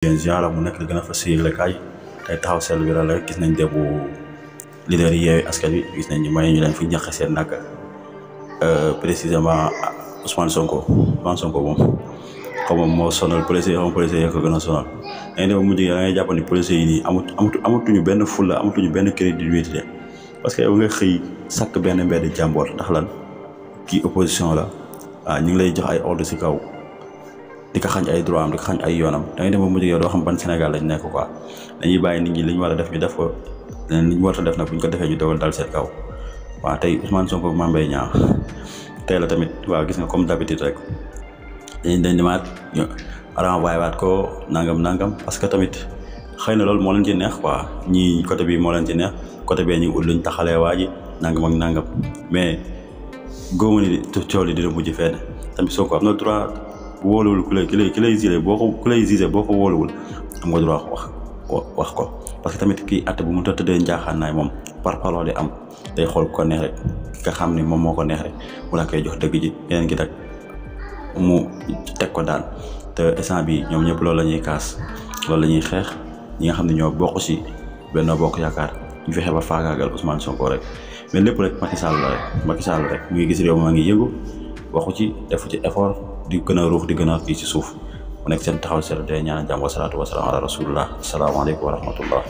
genre mu nekk li gën a fas yéene kaay tey taxaw seetlu bi la gis nañ démb leader yi Yewwi Askan Wi gis nañ ñu may ñu leen fi ñàkk seen nag précisément Ousmane Sonko moom xaw ma moo sonal policier yi policier yi ko gën a sonal dañuy dem mujj da ngay jàpp ni policier yi nii amatuñu benn fulla amatuñu benn crédibilité parce que yow nga xëy sakk benn mbedd jàmboor ndax lan kii opposition la waaw ñu ngi lay jox ay ordre si kaw di ko xañ ay droit am di ko xañ ay yoonam da ngay dem ba mujj yow doo xam ban Sénégal lañ nekk quoi dañuy bàyyi nit ñi li ñu war a def ñu def ko li ñu war a def nag bu ñu ko defee ñu dogal dal seen kaw waaw tey Ousmane Sonko Mame Mbaye Niang tey la tamit waaw gis nga comme d'habitude rek dañ demaat ñu renvoyé waat ko nangam parce que tamit xëy na loolu moo leen ci neex quoi ñii côté bi moo leen ci neex côté bee ñu ut luñ taxalee waa ji nangam mais góobu ni coow li dina mujj fenn tamit Sonko am na droit wóoluwul ku lay gisee boo ko wóoluwul am nga droit wax ko parce que tamit kii atte bu mu tëddee njaaxaanaay moom par parloo di am day xool ko neex rek ki nga xam ni moom moo ko neex rek mu la koy jox dëgg ji yeneen gi nag mu teg ko daan te instant bi ñoom ñëpp loolu la ñuy kaas loolu la ñuy xeex ñi nga xam ne ñoo bokk si Benno Bokk Yaakaar ñu fexe ba faagaagal Ousmane Sonko rek mais lépp rek Macky Sall rek mu ngi gis réew maa ngi yëngu waxu ci defu ci effort di gën a ruux di gën a kii ci suuf mu nekk seen taxaw seetlu day ñaan jàmm wasalaatu wasalaam ala rasulillah asalaamaaleykum wa rahmatullah